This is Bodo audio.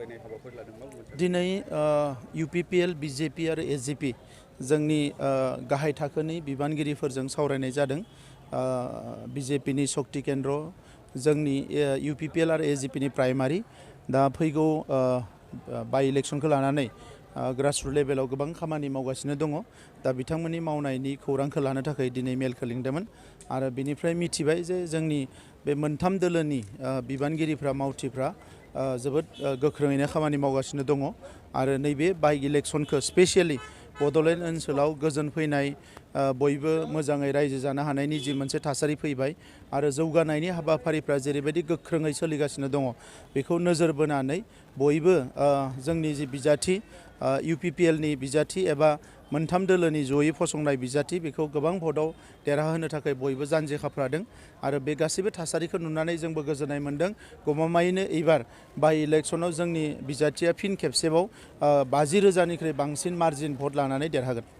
सावरायनाय हाबाफारि लादों मा बुंगोन? दिनै UPPL BJP आरो AGP जोंनि गाहाय थाखोनि बिबानगिरिफोरजों सावरायनाय जादों। BJPनि शक्ति केन्द्र, जोंनि UPPL आरो AGPनि प्राइमारि। दा फैगौ बाइ इलेक्शनखौ लानानै ग्रासरुट लेभेलाव गोबां खामानि मावगासिनो दङ। दा बिथांमोननि मावनायनि खौरांखौ लानो थाखाय दिनै मेलखौ लिंदोंमोन आरो बिनिफ्राय मिथिबाय जे जोंनि बे मोनथाम दोलोनि बिबानगिरिफ्रा मावथिफ्रा जोबोद गोख्रोङैनो खामानि मावगासिनो दङ आरो नैबे बाइ इलेक्शनखौ स्पेसियेलि बड'लेण्ड ओनसोलाव गोजोन फैनाय, बयबो मोजाङै रायजो जानो हानायनि जि मोनसे थासारि फैबाय आरो जौगानायनि हाबाफारिफ्रा जेरैबायदि गोख्रोङै सोलिगासिनो दङ, बेखौ नोजोर बोनानै बयबो जोंनि जि बिजाथि UPPLनि बिजाथि एबा मोनथाम दोलोनि जयै फसंनाय बिजाथि, बेखौ गोबां भटआव देरहाहोनो थाखाय बयबो जानजि खाफ्रादों आरो बे गासैबो थासारिखौ नुनानै जोंबो गोजोननाय मोन्दों। गमामायैनो एबार बाइ इलेक्शनाव जोंनि बिजाथिया फिन खेबसेबाव 50,000निख्रुइ बांसिन मार्जिन भट लानानै देरहागोन।